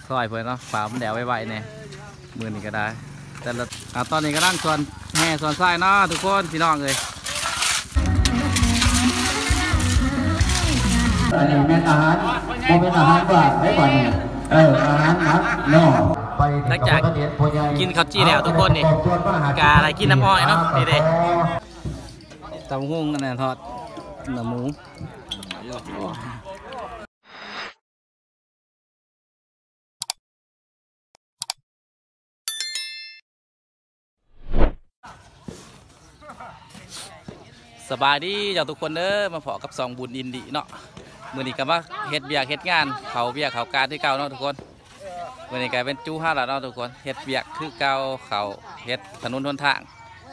ซอยเพิ่นเนาะ ฟ้าวมันแล้วไวๆแหน่ มื้อนี้ก็ได้ แต่ละ อ่า ตอนนี้กำลังสอนแห่สอนทรายเนาะทุกคน พี่น้องเอ้ย อันนี้แม่นอาหาร บ่แม่นอาหารบ้านเด้บัดนี้ เออ อาหารหนักเนาะ ไป หลังจากกินข้าวจี่แล้วทุกคนนี่ ก็ได้กินน้ำอ้อยเนาะ นี่เด้ ตำบักหุ่ง อันนั้นทอด เนื้อหมู สบายดีเจ้าทุกคนเด้อ มาพ้อกับช่องบุญอินดีเนาะ มื้อนี้ก็มาเฮ็ดเวียกเฮ็ดงาน เข้าเวียกเข้าการคือเก่าเนาะทุกคน มื้อนี้ก็เป็นจู๋เฮาล่ะเนาะทุกคน เฮ็ดเวียกคือเก่า เข้าเฮ็ดถนนหนทาง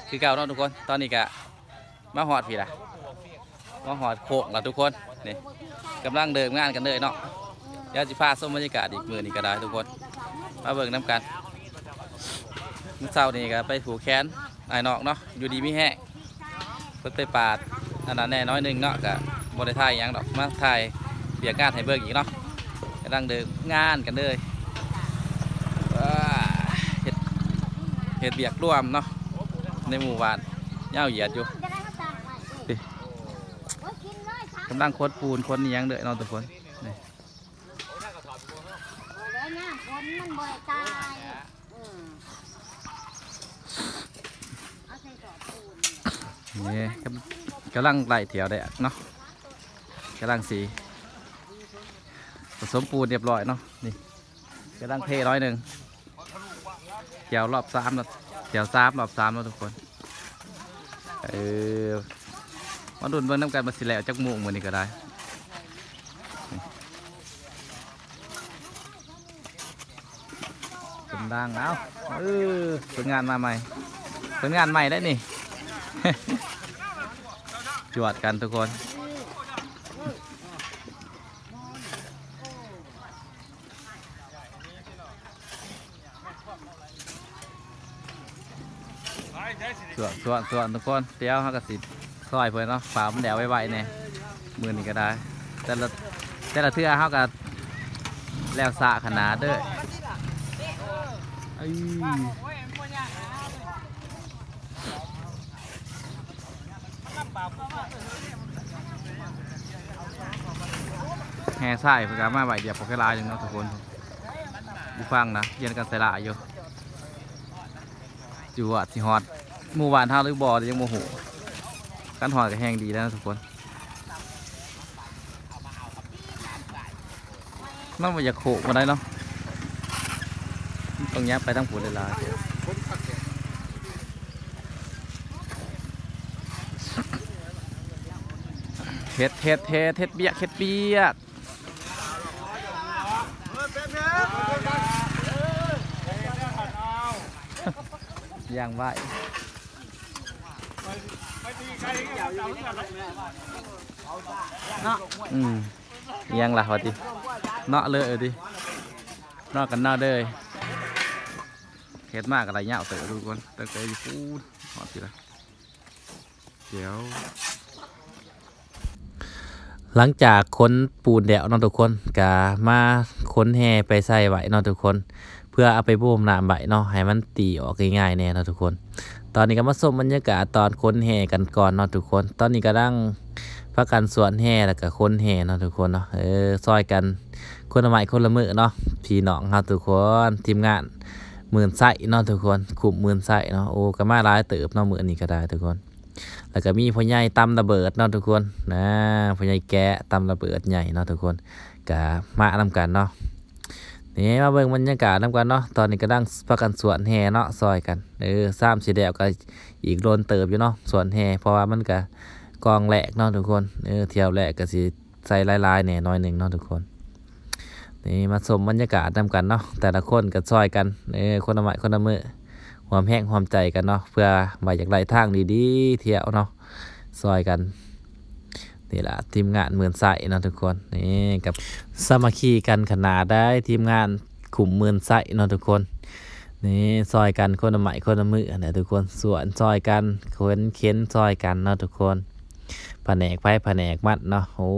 คือเก่าเนาะทุกคน ตอนนี้ก็ มาฮอดพี้ล่ะ มาฮอดโค้งแล้วทุกคน นี่ กำลังเริ่มงานกันเลยเนาะ เดี๋ยวสิพาชมบรรยากาศอีกมื้อนี้ก็ได้ทุกคน มาเบิ่งนำกัน มื้อเช้านี้ก็ไปผูกแขนอ้ายน้องเนาะ อยู่ดีมีแฮง เพิ่นไปปาดอันนั้นแหน่น้อยหนึ่งเนาะ ก็บ่ได้ถ่ายหยังดอก มาถ่ายเวียกงานให้เบิ่งอีกเนาะ กำลังเริ่มงานกันเลย ว้า เฮ็ด เฮ็ดเวียกร่วมเนาะ ในหมู่บ้าน ยาวเหยียดอยู่ นี่ กำลังขนปูนขนอิหยังเด้อเนาะทุกคน นี่ นี่ กำ กำลังไล่แถวแดกเนาะ กำลังสิผสมปูนเรียบร้อยเนาะ นี่ กำลังเทน้อยหนึ่ง แถวรอบสามแล้ว แถวสาม รอบสามแล้วทุกคน เออ มาลุ้นเบิ่งนำกันว่าสิแล้วจักโมงมื้อนี้ก็ได้ กำลัง เอ้า เออ คนงานมาใหม่ คนงานใหม่ได้นี่ จวดกันทุกคน สวน สวน สวนทุกคน เดี๋ยวเฮาก็สิซอยเพิ่นเนาะ ฟ้าวมันแล้วไวๆแหน่ มื้อนี้ก็ได้ แต่ละ แต่ละเทื่อเฮาก็แล้วช้าขนาดเด้อ เอ้ย แห่ทรายเพิ่นก็เอามาใบเดียว บ่ค่อยหลายหนึ่งเนาะทุกคน อยู่ฟังนะ เปลี่ยนกันใส่หลายอยู่ อยู่ว่าสิฮอดหมู่บ้านเฮาหรือบ่ยังบ่ฮู้ คันฮอดก็แฮงดีแล้วนะทุกคน มันบ่อยากโขกบ่ได้เนาะ มันต้องยับไปทางพุ้นหลายๆ เฮ็ด เฮ็ด เฮ็ด เฮ็ดเวียก เฮ็ดเวียก อย่างไว เนาะ อืม อิหยังล่ะว่าติ เนาะ เลยติ เนาะกันเนาะเลย เฮ็ดมาก็หลายยาวเติบทุกคน ตั้งแต่อยู่พู้นฮอดพี้ละ เดี๋ยว หลังจากขนปูนแล้วเนาะทุกคน ก็มาขนแห่ไปใส่ไว้เนาะทุกคน เพื่อเอาไปบ่มน้ำไว้เนาะ ให้มันตีออกง่ายๆแหน่เนาะทุกคน ตอนนี้ก็มาชมบรรยากาศตอนขนแห่กันก่อนเนาะทุกคน ตอนนี้กำลังพากันสวนแห่แล้วก็ขนแห่เนาะทุกคนเนาะ เออ ซอยกันคนละไม้คนละมือเนาะ พี่น้องเฮาทุกคน ทีมงานหมื่นไส้เนาะทุกคน คุ้มหมื่นไส้เนาะ โอ้ ก็มาหลายเติบเนาะ มื้อนี้ก็ได้ทุกคน แล้วก็มีพ่อใหญ่ตำระเบิดเนาะทุกคน นะ พ่อใหญ่แกะตำระเบิดใหญ่เนาะทุกคน ก็มานำกันเนาะ นี่มาเบิ่งบรรยากาศนำกันเนาะ ตอนนี้กำลังพากันสวนแห่เนาะ ซอยกัน เออ สามสี่แล้วก็อีกโดนเติบอยู่เนาะ สวนแห่ เพราะว่ามันก็กองแรกเนาะทุกคน เออ เที่ยวแรกก็สิใส่หลายๆแหน่น้อยหนึ่งเนาะทุกคน นี่มาชมบรรยากาศนำกันเนาะ แต่ละคนก็ซอยกัน เออ คนละไม้คนละมือ ร่วมแฮงร่วมใจกันเนาะ เพื่อว่าอยากได้ทางดีๆเที่ยวเนาะ ซอยกัน นี่ล่ะทีมงานหมื่นไส้เนาะทุกคน นี่กับสามัคคีกันขนาดได้ ทีมงานคุ้มหมื่นไส้เนาะทุกคน นี่ซอยกันคนละไม้คนละมือหั้นแหละทุกคน สวนซอยกัน ขนเข็นซอยกันเนาะทุกคน ผนกไผผนกมันเนาะ โอ้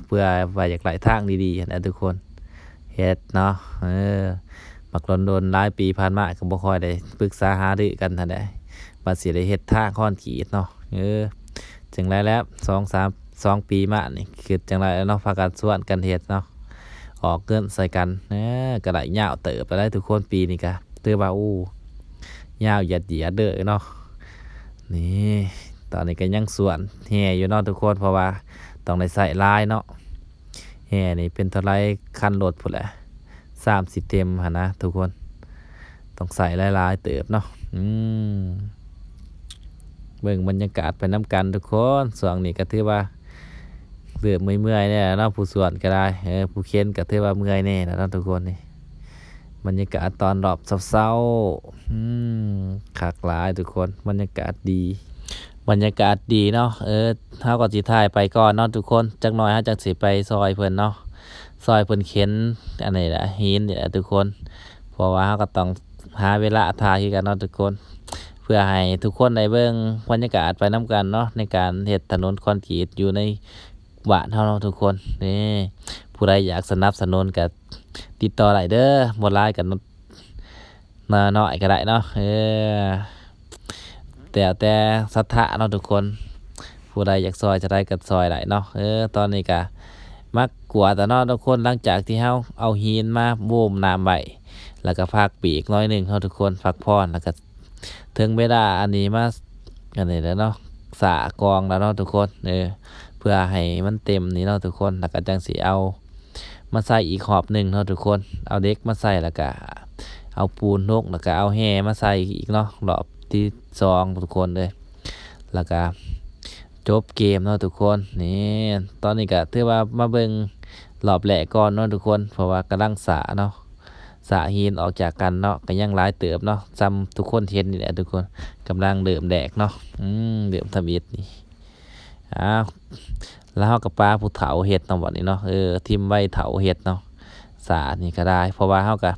เพื่อว่าอยากได้ทางดีๆหั้นแหละทุกคน เ ເຮັດເນາະ. ເອີ ບັກດົນໆ ຫຼາຍປີຜ່ານມາກໍບໍ່ຄ່ອຍໄດ້ປຶກສາຫາລືກັນຫັ້ນແຫຼະ ວ່າຊິໄດ້ເຮັດທາງຄອນກຣີດເນາະ. ເອີ ຈັ່ງໃດແລ້ວ ສອງສາມ ສອງປີມານີ້ ຄິດຈັ່ງໃດແລ້ວເນາະ ພາກັນຊວນກັນເຮັດເນາະ ອອກເງິນໃສ່ກັນ. ເອີ ກໍໄດ້ຍາວເຕີບແລ້ວທຸກຄົນ ປີນີ້ກໍຖືວ່າ ໂອ້ ຍາວຢຽດໆ ເດີເນາະ. ນີ້ ຕອນນີ້ກໍຍັງຊວນແຮ່ຢູ່ເນາະທຸກຄົນ ເພາະວ່າຕ້ອງໄດ້ໃຊ້ຫຼາຍເນາະ. ແຮ່ນີ້ເປັນເທົ່າໃດຄັນລົດພຸ້ນແຫຼະ ຊາມຊິເຕັມຫັ້ນນະທຸກຄົນ ຕ້ອງໃຊ້ຫຼາຍໆເຕີບເນາະ. ອືມ ເບິ່ງບັນຍາກາດໄປນຳກັນທຸກຄົນ. ຊ່ວງນີ້ກໍຖືວ່າເລີ່ມເມື່ອຍໆແດ່ເນາະ ຜູ້ຊວນກໍໄດ້ ເອີ ຜູ້ເຂັນກໍຖືວ່າເມື່ອຍແດ່ແລ້ວເນາະທຸກຄົນ. ນີ້ບັນຍາກາດຕອນຮອບເຊົ້າໆ ອືມ ຄັກຫຼາຍທຸກຄົນ ບັນຍາກາດດີ ບັນຍາກາດດີເນາະ. ເອີ ເຮົາກໍຊິຖ່າຍໄປກ່ອນເນາະທຸກຄົນ ຈັກໜ່ອຍເຮົາຈັ່ງຊິໄປຊ່ອຍເພິ່ນເນາະ ຊ່ອຍເພິ່ນເຂັນອັນນີ້ແຫຼະ ຫີນນີ້ແຫຼະທຸກຄົນ ເພາະວ່າເຮົາກໍຕ້ອງຫາເວລາຖ່າຍຄືກັນເນາະທຸກຄົນ ເພື່ອໃຫ້ທຸກຄົນໄດ້ເບິ່ງບັນຍາກາດໄປນຳກັນເນາະ ໃນການເຮັດຖະໜົນຄອນກຣີດຢູ່ໃນບ້ານເຮົາເນາະທຸກຄົນ. ນີ້ ຜູ້ໃດຢາກສະໜັບສະໜູນກໍຕິດຕໍ່ໄດ້ເດີ ບໍ່ຫຼາຍກໍ ໜ້ອຍກໍໄດ້ເນາະ ເອີ ແລ້ວແຕ່ສັດທາເນາະທຸກຄົນ ຜູ້ໃດຢາກຊ່ອຍເທົ່າໃດກໍຊ່ອຍໄດ້ເນາະ. ເອີ ຕອນນີ້ກໍມາກວດແລ້ວເນາະທຸກຄົນ ຫຼັງຈາກທີ່ເຮົາເອົາຫີນມາໂບມນ້ຳໄວ້ ແລ້ວກໍພັກປີກໜ້ອຍໜຶ່ງເນາະທຸກຄົນ ພັກຜ່ອນ ແລ້ວກໍເຖິງເວລາອັນນີ້ມາ ອັນນີ້ແຫຼະເນາະ ສະກອງແລ້ວເນາະທຸກຄົນ ເອີ ເພື່ອໃຫ້ມັນເຕັມນີ້ເນາະທຸກຄົນ ແລ້ວກໍຈັ່ງຊິເອົາ ມາໃສ່ອີກຮອບໜຶ່ງເນາະທຸກຄົນ ເອົາເຫຼັກມາໃສ່ ແລ້ວກະເອົາປູນລົງ ແລ້ວກະເອົາແຮ່ມາໃສ່ອີກເນາະ ຮອບທີສອງທຸກຄົນເອີຍ ແລ້ວກະຈົບເກມເນາະທຸກຄົນ. ນີ້ ຕອນນີ້ກະຖືວ່າມາເບິ່ງຮອບແລກກ່ອນເນາະທຸກຄົນ ເພາະວ່າກຳລັງສະເນາະ ສະຫີນອອກຈາກກັນເນາະ ກະຍັງຫຼາຍເຕີບເນາະ ສ່ຳທຸກຄົນເຫັນນີ້ແຫຼະທຸກຄົນ ກຳລັງເລີ່ມແລກເນາະ ອືມ ເລີ່ມທຳອິດນີ້ ອ້າວ ແລ້ວເຮົາກໍປາຜູ້ເຖົ້າເຮັດເນາະ ບັດນີ້ເນາະ ເອີ ຖິ້ມໄວເຖົ້າເຮັດເນາະ ສານີ້ກໍໄດ້ ເພາະວ່າເຮົາກໍ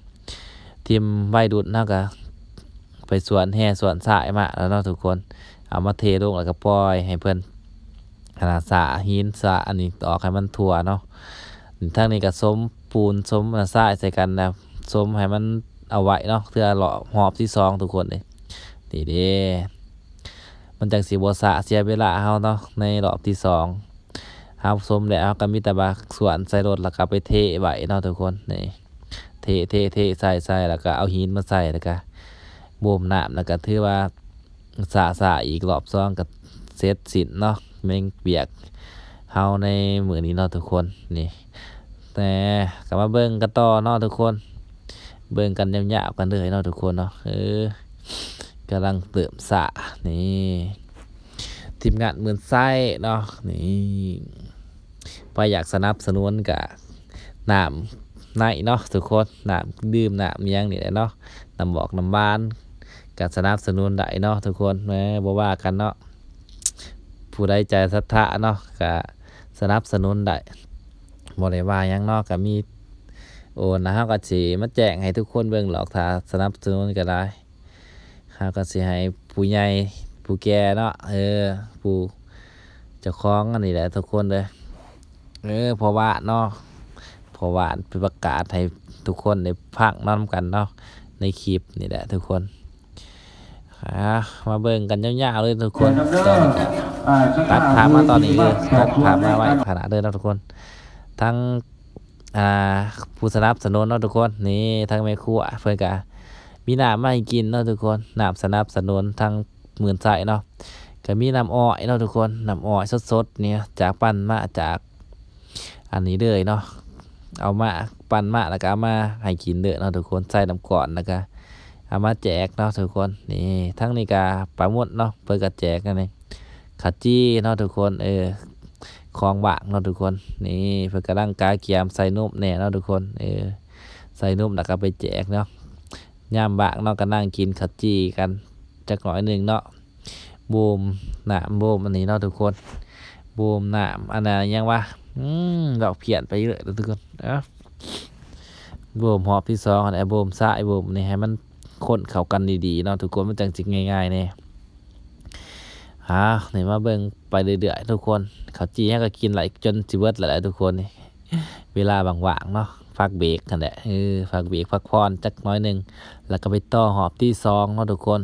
ຖິ້ມໄວລຸ້ນ ເຮົາກໍໄປສວນແຮ່ສວນຊາຍມາແລ້ວເນາະທຸກຄົນ ເອົາມາເທລົງ ແລ້ວກໍປ່ອຍໃຫ້ເພິ່ນ ອັນນ່າ ສະຫີນ ສະອັນນີ້ອອກໃຫ້ມັນທົ່ວເນາະ. ທາງນີ້ກໍສົມປູນ ສົມ ອັນນ່າ ຊາຍໃສ່ກັນນະ ສົມໃຫ້ມັນເອົາໄວ້ເນາະ ເທື່ອຮອບ ຮອບທີສອງທຸກຄົນເອີຍ ນີ້ເດ້ ມັນຈັ່ງຊິບໍ່ຊະເສຍເວລາເຮົາເນາະ ໃນຮອບທີສອງ ເຮົາສົມແລ້ວ ເຮົາກໍມີແຕ່ວ່າສວນໃສ່ລົດ ແລ້ວກໍໄປເທໄວ້ເນາະທຸກຄົນ ນີ້ ເທ ເທ ເທ ໃສ່ ໃສ່ ແລ້ວກໍເອົາຫີນມາໃສ່ ແລ້ວກໍໂບມນ້ຳ ແລ້ວກໍຖືວ່າ ສະ ສະອີກຮອບສອງກໍເສັດສິ້ນເນາະ ແມ່ນວຽກເຮົາໃນມື້ນີ້ເນາະທຸກຄົນ. ນີ້ ແຕ່ກໍມາເບິ່ງກັນຕໍ່ເນາະທຸກຄົນ ເບິ່ງກັນຍາວໆກັນເລີຍເນາະທຸກຄົນເນາະ. ເອີ ກຳລັງເລີ່ມສະ ນີ້ ທີມງານໝື່ນໄຊເນາະ ນີ້ ໃຜຢາກສະໜັບສະໜູນກະ ນ້ຳໃນເນາະທຸກຄົນ ນ້ຳດື່ມ ນ້ຳຫຍັງນີ້ແຫຼະເນາະ ນ້ຳໝອກນ້ຳຫວານ ກະສະໜັບສະໜູນໄດ້ເນາະທຸກຄົນ ແໝ ບໍ່ວ່າກັນເນາະ ຜູ້ໃດໃຈສັດທາເນາະ ກະສະໜັບສະໜູນໄດ້ ບໍ່ໄດ້ວ່າຫຍັງເນາະ ກະມີໂອນ ແລ້ວເຮົາກະຊິມາແຈ້ງໃຫ້ທຸກຄົນເບິ່ງດອກ ຖ້າສະໜັບສະໜູນກະໄດ້ ເຮົາກໍຊິໃຫ້ຜູ້ໃຫຍ່ຜູ້ແກ່ເນາະ ເອີ ຜູ້ເຈົ້າຂອງອັນນີ້ແຫຼະທຸກຄົນເດີ ເອີ ພໍ່ຫວານເນາະ ພໍ່ຫວານໄປປະກາດໃຫ້ທຸກຄົນໄດ້ຟັງນຳກັນເນາະ ໃນຄລິບນີ້ແຫຼະທຸກຄົນ. ອ່າ ມາເບິ່ງກັນຍາວໆເລີຍທຸກຄົນ ຕອນນີ້ກໍຕັດພາບມາຕອນນີ້ເດີ ຕັດພາບມາໄວຂະໜາດເດີເນາະທຸກຄົນ ທັງ ອ່າ ຜູ້ສະໜັບສະໜູນເນາະທຸກຄົນ ນີ້ ທາງແມ່ຄົວເພິ່ນກະມີນ້ຳມາໃຫ້ກິນເນາະທຸກຄົນ ນ້ຳສະໜັບສະໜູນທາງໝື່ນໄຊເນາະ ກະມີນ້ຳອ້ອຍເນາະທຸກຄົນ ນ້ຳອ້ອຍສົດໆນີ້ ຈາກປັ່ນມາຈາກອັນນີ້ເລີຍເນາະ ເອົາມາ ປັ່ນມາ ແລ້ວກະເອົາມາໃຫ້ກິນເດີເນາະທຸກຄົນ ໃສ່ນ້ຳກ້ອນ ແລ້ວກະເອົາມາແຈກເນາະທຸກຄົນ. ນີ້ ທາງນີ້ກະປາໝົດເນາະ ເພິ່ນກະແຈກອັນນີ້ ເຂົ້າຈີ່ເນາະທຸກຄົນ ເອີ ຂອງຫວານເນາະທຸກຄົນ. ນີ້ເພິ່ນກຳລັງກະກຽມໃສ່ນົມແດ່ເນາະທຸກຄົນ ເອີ ໃສ່ນົມແລ້ວກໍໄປແຈກເນາະ ຍາມວ່າງເນາະ ກໍນັ່ງກິນເຂົ້າຈີ່ກັນຈັກໜ້ອຍໜຶ່ງເນາະ. ໂບມນ້ຳ ໂບມອັນນີ້ເນາະທຸກຄົນ ໂບມນ້ຳ ອັນນັ້ນຫຍັງວະ ອືມ ເວົ້າພຽນໄປເລື້ອຍເນາະທຸກຄົນ. ເອົ້າ ໂບມຮອບທີສອງຫັ້ນແຫຼະ ໂບມຊາຍ ໂບມນີ້ໃຫ້ມັນ ຄົນເຂົ້າກັນດີໆເນາະທຸກຄົນ ມັນຈັ່ງຊິງ່າຍໆແດ່. ອ່າ ນີ້ມາເບິ່ງໄປເລື້ອຍໆທຸກຄົນ ເຂົ້າຈີ່ເຮົາກໍກິນຫຼາຍຈົນຊິເບິດແລ້ວແຫຼະທຸກຄົນ ນີ້ ເວລາວ່າງໆເນາະ ພັກເບຣກຫັ້ນແຫຼະ ເອີ ພັກເບຣກພັກຜ່ອນຈັກໜ້ອຍໜຶ່ງ ແລ້ວກໍໄປຕໍ່ຮອບທີສອງເນາະທຸກຄົນ.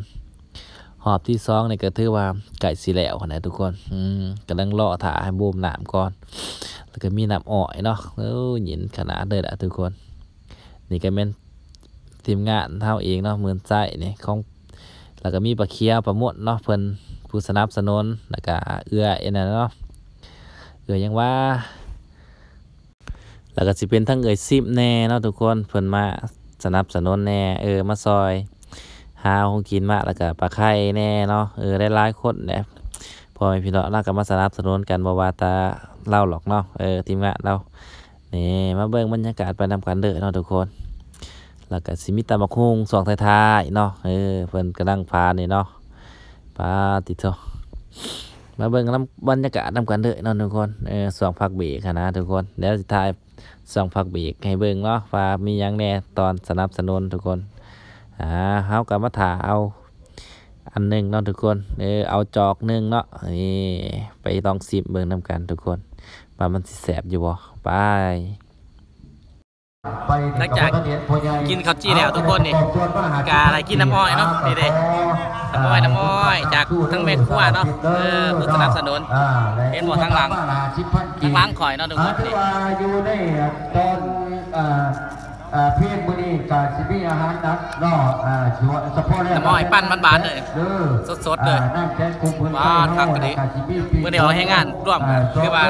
ຮອບທີສອງນີ້ກໍຖືວ່າໃກ້ຊິແລ້ວຫັ້ນແຫຼະທຸກຄົນ. ອືມ ກຳລັງລໍຖ້າໃຫ້ໂບມນ້ຳກ່ອນ ແລ້ວກໍມີນ້ຳອ້ອຍເນາະ. ໂອ້ ເຢັນຂະໜາດເລີຍລະທຸກຄົນ. ນີ້ກໍແມ່ນທີມງານເຮົາເອງເນາະ ໝື່ນໄຊນີ້ຂອງ ແລ້ວກໍມີປາຂຽວ ປາມົນເນາະ ເພິ່ນຜູ້ສະໜັບສະໜູນ ແລ້ວກໍເອື້ອຍອັນນັ້ນເນາະ ເອື້ອຍຫຍັງຫວາ ແລ້ວກໍຊິເປັນທັງເອື້ອຍຊິມແດ່ເນາະທຸກຄົນ ເພິ່ນມາສະໜັບສະໜູນແດ່ ເອີ ມາຊ່ອຍຫາຂອງກິນມາ ແລ້ວກໍປາໄຂ່ແດ່ເນາະ ເອີ ຫຼາຍໆຄົນແຫຼະ ພໍ່ແມ່ພີ່ນ້ອງ ລາວກໍມາສະໜັບສະໜູນກັນ ບໍ່ວ່າແຕ່ລາວດອກເນາະ ເອີ ທີມງານລາວ. ນີ້ ມາເບິ່ງບັນຍາກາດໄປນຳກັນເດີເນາະທຸກຄົນ. ແລ້ວກໍຊິມີຕຳບັກຫຸ່ງຊ່ວງທ້າຍໆເນາະ ເອີ ເພິ່ນກຳລັງພານີ້ເນາະ ປາດຕິໂທ. ມາເບິ່ງນຳບັນຍາກາດນຳກັນເດີເນາະທຸກຄົນ ເອີ ຊ່ວງພັກເບຣກຫັ້ນນະທຸກຄົນ. ດຽວຊິຖ່າຍຊ່ວງພັກເບຣກໃຫ້ເບິ່ງເນາະ ວ່າມີຫຍັງແດ່ຕອນສະໜັບສະໜູນທຸກຄົນ. ອາ ເຮົາກໍມາຖ້າເອົາ ອັນໜຶ່ງເນາະທຸກຄົນ ເອີ ເອົາຈອກໜຶ່ງເນາະ ນີ້ ໄປລອງຊິມເບິ່ງນຳກັນທຸກຄົນ ວ່າມັນຊິແຊບຢູ່ບໍ່. ໄປ ຫຼັງຈາກກິນເຂົ້າຈີ່ແລ້ວທຸກຄົນ ນີ້ ກະໄດ້ກິນນ້ຳອ້ອຍເນາະ ນີ້ເດ້ ນ້ຳອ້ອຍ ນ້ຳອ້ອຍຈາກທາງແມ່ຄົວເນາະ ເອີ ຜູ້ສະໜັບສະໜູນ ເຫັນບໍ່ ທາງຫຼັງ ທາງຫຼັງຂ້ອຍເນາະທຸກຄົນ ນີ້ ເອີ ເພງມື້ນີ້ກະຊິມີອາຫານໜັກເນາະ ເອີ ສະເພາະແລ້ວ ນ້ຳອ້ອຍປັ່ນບາດໆເລີຍ ເດີ ສົດໆເລີຍ ອ່າ ນ້ຳແຂງກຸ້ງເພິ່ນ ປາດ ຄັກອີ່ຫຼີ ກະຊິມີປີ້ ມື້ນີ້ອອກແຮງງານຮ່ວມ ອ່າ ຄືວ່າ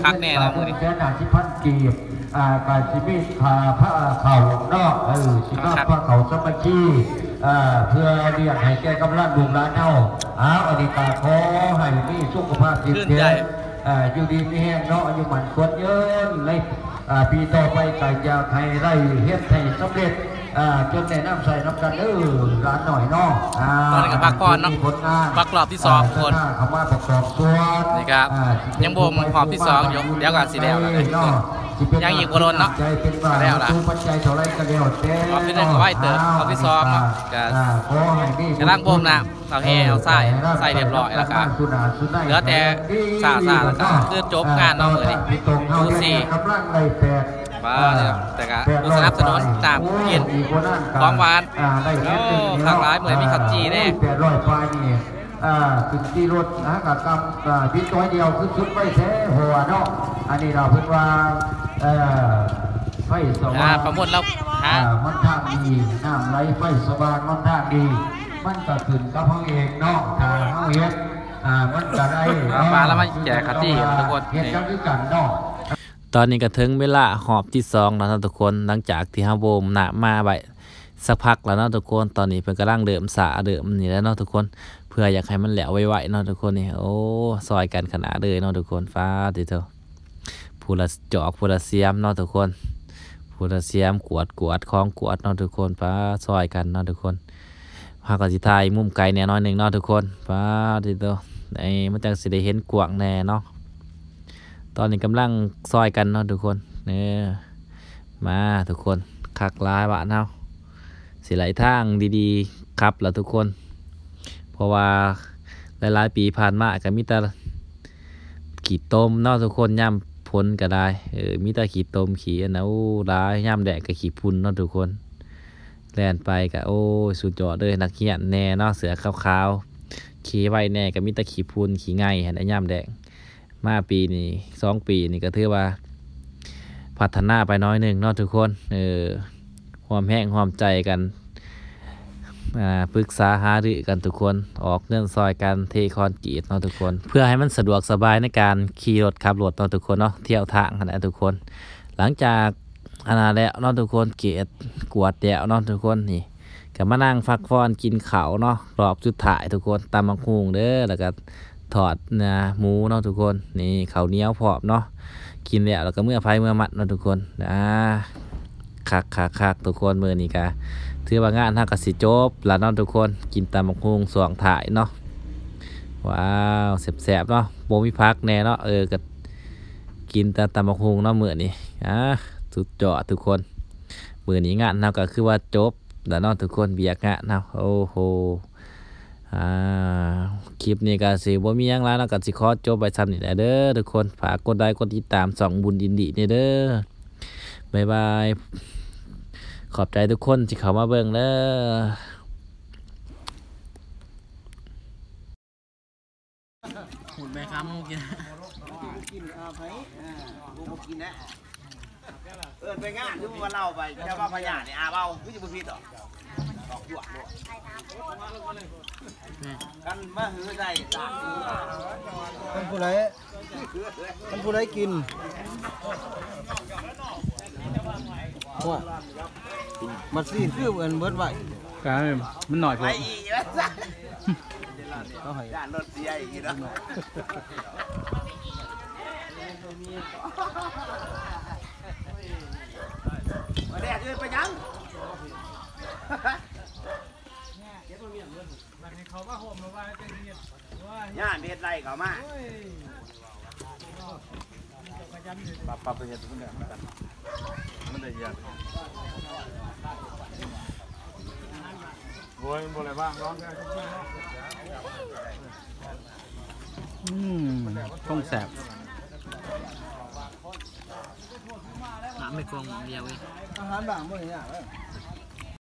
ຄັກແນ່ລະມື້ນີ້ ແສນຫ້າສິບພັນກີບ ອ່າ ກະຊິມີຄ່າພາເຂົ້າເນາະ ເອີ ຊິມາພາເຂົ້າສາມັກຄີ ອ່າ ເພື່ອລ້ຽງໃຫ້ແກ່ກຳລັງລູກຫຼານເຮົາ. ເອົາ ອັນນີ້ກະຂໍໃຫ້ມີສຸຂະພາບທີ່ແຂງ ອ່າ ຢູ່ດີມີແຮງເນາະ ອາຍຸໝັ້ນຂວັນຍືນ ໃນ ອ່າ ປີຕໍ່ໄປກໍຢາກໃຫ້ໄດ້ເຮັດໃຫ້ສຳເລັດ ອ່າ ຈົນໄດ້ນຳໃຊ້ນຳກັນເດີຫຼານນ້ອຍເນາະ. ອ່າ ຕອນນີ້ກໍພັກຜ່ອນເນາະ ພັກຮອບທີສອງ ອ່າ ທຸກຄົນ ເຂົ້າມາປະກອບສ່ວນ ນີ້ກໍ ອ່າ ຍັງບໍ່ຮອບທີສອງຢູ່ ດຽວກໍຊິແລ້ວແລ້ວເນາະ ຍັງອີກບໍ່ດົນເນາະ ກໍແລ້ວລະ ຮອບທີໜຶ່ງກໍໄວເຕີບ ຮອບທີສອງເນາະ ອ່າ ກໍ ອ່າ ກໍກຳລັງບົ່ມນ້ຳ ເອົາແຮ່ເອົາຊາຍໃສ່ຮຽບຮ້ອຍແລ້ວກະ ເຫຼືອແຕ່ຊ້າໆ ແລ້ວກະຄືຈົບງານເນາະມື້ນີ້ ດູສີ ວ່າແລ້ວ ແຕ່ກະຜູ້ສະໜັບສະໜູນນ້ຳກິນ ຂອງຫວານ ໂອ້ ຄັກຫຼາຍ ມື້ນີ້ມີເຂົ້າຈີ່ແດ່ ແປດຮ້ອຍປາຍນີ້ ອ່າ ຂຶ້ນຂີ່ລົດຫາກະກຳ ອ່າ ບິດໜ້ອຍດຽວ ຄືສຸດໄວແທ້ ເພາະວ່າເນາະ ອັນນີ້ລະເພິ່ນວ່າ ເອີ ໄຟສວ່າງ ອ່າ ປາມົນລາວ ອ່າ ຫາ ຫົນທາງດີ ນ້ຳໄຫຼ ໄຟສວ່າງ ຫົນທາງດີ ມັນກໍຂຶ້ນກັບເຮົາເອງເນາະ ຖ້າເຮົາເຮັດ ອ່າ ມັນກໍໄດ້ເນາະ ປາລະມາແຈກຂະຕິທຸກຄົນ ເຮັດກັນຄືກັນເນາະ. ຕອນນີ້ກໍເຖິງເວລາຮອບທີສອງແລ້ວເນາະທຸກຄົນ ຫຼັງຈາກທີ່ເຮົາບົ່ມນ້ຳມາໄວ້ສັກພັກແລ້ວເນາະທຸກຄົນ ຕອນນີ້ເພິ່ນກຳລັງເລີ່ມສາເລີ່ມນີ້ແຫຼະເນາະທຸກຄົນ ເພື່ອຢາກໃຫ້ມັນແລ້ວໄວໆເນາະທຸກຄົນ ນີ້ ໂອ້ ຊ່ອຍກັນຂະໜາດເລີຍເນາະທຸກຄົນ ປາດຕິໂທ ຜູ້ລະຈອກ ຜູ້ລະສຽມເນາະທຸກຄົນ ຜູ້ລະສຽມ ກວດ ກວດ ຂອງກວດເນາະທຸກຄົນ ປາດ ຊ່ອຍກັນເນາະທຸກຄົນ. ເຮົາກໍຊິຖ່າຍມຸມໄກແດ່ໜ້ອຍໜຶ່ງເນາະທຸກຄົນ ປາດຕິໂທ ໄອ້ ມັນຈັ່ງຊິໄດ້ເຫັນກວ້າງແດ່ເນາະ. ຕອນນີ້ກຳລັງຊ່ອຍກັນເນາະທຸກຄົນ ເອີ ມາທຸກຄົນ ຄັກຫຼາຍບ້ານເຮົາ ຊິໄຫຼທາງດີໆຂັບລະທຸກຄົນ ເພາະວ່າຫຼາຍໆປີຜ່ານມາກໍມີແຕ່ ຂີ້ຕົມເນາະທຸກຄົນ ຍາມຝົນກໍໄດ້ ເອີ ມີແຕ່ຂີ້ຕົມ ຂີ້ອັນນະ ໂອ້ ຫຼາຍ ຍາມແດດກໍຂີ້ຝຸ່ນເນາະທຸກຄົນ ແລ່ນໄປກໍ ໂອ້ຍ ສຸດຍອດເລີຍ ນັກຮຽນແດ່ເນາະ ເສື້ອຂາວໆ ຂີ່ໄວແດ່ ກໍມີແຕ່ຂີ້ຝຸ່ນຂີ້ໄງ່ຫັ້ນແຫຼະ ຍາມແດດ ມາປີນີ້ ສອງປີນີ້ ກໍຖືວ່າພັດທະນາໄປໜ້ອຍໜຶ່ງເນາະທຸກຄົນ ເອີ ຮ່ວມແຮງຮ່ວມໃຈກັນ ອ່າ ປຶກສາຫາລືກັນທຸກຄົນ ອອກເງິນຊ່ອຍກັນເທຄອນກຣີດເນາະທຸກຄົນ ເພື່ອໃຫ້ມັນສະດວກສະບາຍໃນການຂີ່ລົດຂັບລົດເນາະທຸກຄົນເນາະ ທ່ຽວທາງຫັ້ນແຫຼະທຸກຄົນ. ຫຼັງຈາກອັນນັ້ນແລ້ວເນາະທຸກຄົນ ກວດ ກວດແລ້ວເນາະທຸກຄົນ ນີ້ກໍມານັ່ງພັກຜ່ອນກິນເຂົ້າເນາະ ຮອບສຸດທ້າຍທຸກຄົນ ຕຳບັກຫຸ່ງເດີ ແລ້ວກໍ ທອດເນື້ອໝູເນາະທຸກຄົນ ນີ້ເຂົ້າໜຽວພ້ອມເນາະ ກິນແລ້ວ ແລ້ວກໍເມືອໃຜເມືອມັນເນາະທຸກຄົນ ອ່າ ຄັກໆໆ ທຸກຄົນ ມື້ນີ້ກະຖືວ່າງານເຮົາກະຊິຈົບລະເນາະທຸກຄົນ ກິນຕຳບັກຫຸ່ງຊ່ວງທ້າຍເນາະ ວ້າວ ແຊບໆເນາະ ບໍ່ມີຜັກແດ່ເນາະ ເອີ ກະກິນແຕ່ຕຳບັກຫຸ່ງເນາະມື້ນີ້ ອ່າ ສຸດຍອດທຸກຄົນ ມື້ນີ້ງານເຮົາກະຄືວ່າຈົບ ແລ້ວເນາະທຸກຄົນ ວຽກງານເຮົາ ໂອ້ໂຫ ອ່າ ຄລິບນີ້ກໍຊິບໍ່ມີຫຍັງຫຼາຍເນາະ ກໍຊິຂໍຈົບໄວ້ສ່ຳນີ້ແຫຼະເດີທຸກຄົນ. ຝາກກົດໄລກົດຕິດຕາມຊ່ອງບຸນອິນດີແດ່ເດີ. ບາຍບາຍ. ຂອບໃຈທຸກຄົນທີ່ເຂົ້າມາເບິ່ງເດີ. ຫຸດແມ່ຄ້າມາກິນ ກິນອາໄຜ ເອີ ບໍ່ກິນແຫຼະ. ເອີ້ນໄປງານ ຄືວ່າເລົ່າໄປ ແຕ່ວ່າພະຍາດນີ້ອາບເອົາ ຄືຊິບໍ່ຜິດດອກ ດອກດວກໂລດ. ຄັນມາຫືອໃສ່ຕາກ ຄັນຜູ້ໃດ ຄັນຜູ້ໃດກິນ ໂອ້ຍ ມັນຊິຄືອັນເບິດໄວ້ ກາຍມັນໜ້ອຍໂພດ ເຂົາໃຫ້ ຢ້ານລົດເສຍອີກເນາະ. ມາແດດເອີ້ນໄປຫຍັງ? ຢ້ານເຮັດໄລ່ເຂົ້າມາ. ປັບ ປັບໄປເຮັດ ມັນໄດ້ ມັນໄດ້ຢ້ານ. ໂອ້ຍ ມັນບໍ່ໄດ້ວາງດອກ. ອືມ ຄົງແຊບ. ນ້ຳໃນກອງໝ່ອງດຽວເວີຍ. ອາຫານບາງບໍ່ໄດ້ຍາກເລີຍ.